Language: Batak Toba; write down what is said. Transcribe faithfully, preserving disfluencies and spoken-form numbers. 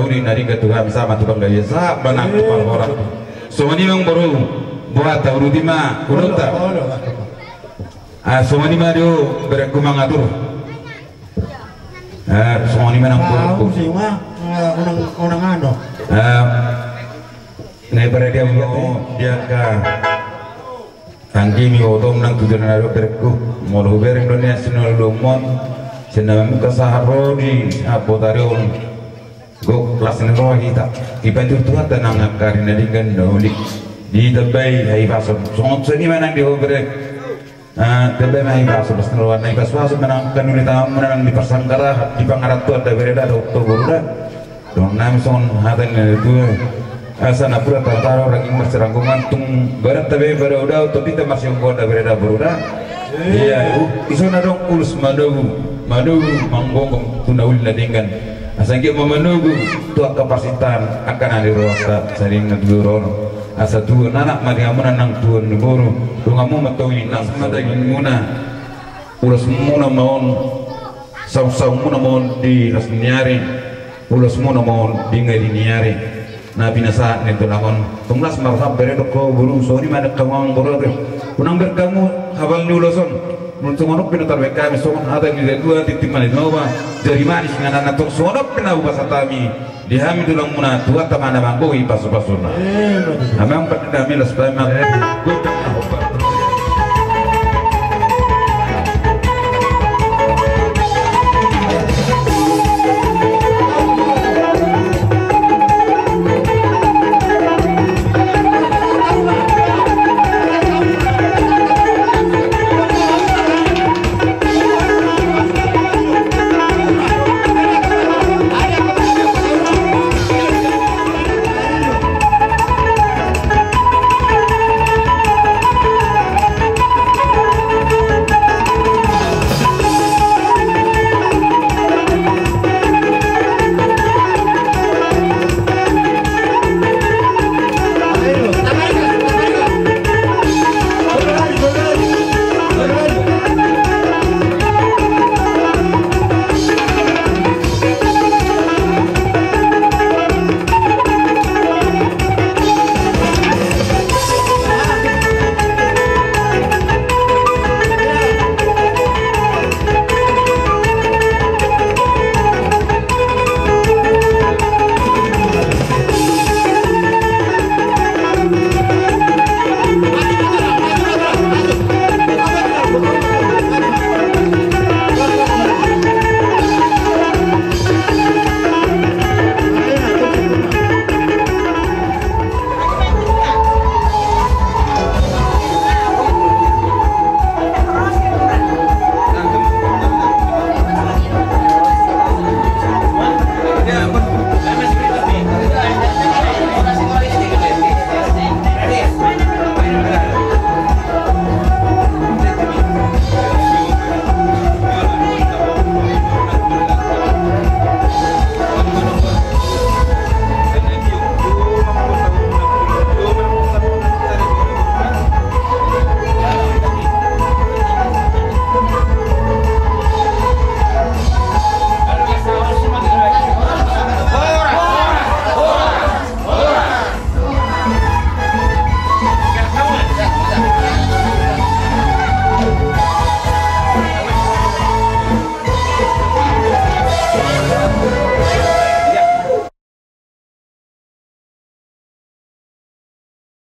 Di na denggan tu hami sama tu panggabean, sama nang tu parhorasan. Songon i ma boru, boha ta, uduti ma ulaonta. Ah, songon i ma do berengku mangatur. Ah, songon i ma nang boru. Unang, unang ano. Ah, na ibarat dia mau dia ka. Anggi, huboto nang tujuan na dua berengku. Molo hubereng do nian sian na ulaon on, sian na mamungka sahat ro di sahat botari on. Gok las ni roha hita. Ipatur Tuhanta nang angka ari na denggan na uli. Ditambai hahipason. Songon songon i ma nang di ho bereng. Ah, tambai ma hahipason, las ni roha, na hipasupasu ma nang angka na uli tamu na nang di parsangkara, di pangarantoan da bereda, dohot tu boru da. Dohonon nami songon hata ni na tua. Asa napuran tartaro raging marsiranggongan, tung badan tabe badao-dao, tondinta marsionggoan da bereda boru da. Ia, u-, dison adong ulos manogu, manogu manggonggong tu na uli na denggan. Asa anggiat ma manogu tu angka parsintaan, angka na di rohanta, saling na tuduron. Asa tuan anak ma di hamuna nang tuan ni boru, donganmu ma tong i nang madagingmuna. Ulosmuna ma on, saung-saungmuna ma on di las ni ari. Ulosmuna ma on di ngari ni ari. Na pinasahat ni tulang on. Tung las ma roham bere dohot ho boru, songon i ma nang hamu amang boru. Unang bereng hamu habal ni ulos on. Nunga songon on pe na tarbaen hami songon hata ni na tua, tintin ma na di Jahowa, jari manis ingananna, tong songon on pe na hupasahat hami. Di hami tulangmuna, Tuhanta ma na manggohi pasupasuna. Amang, pande nami, las baen ma.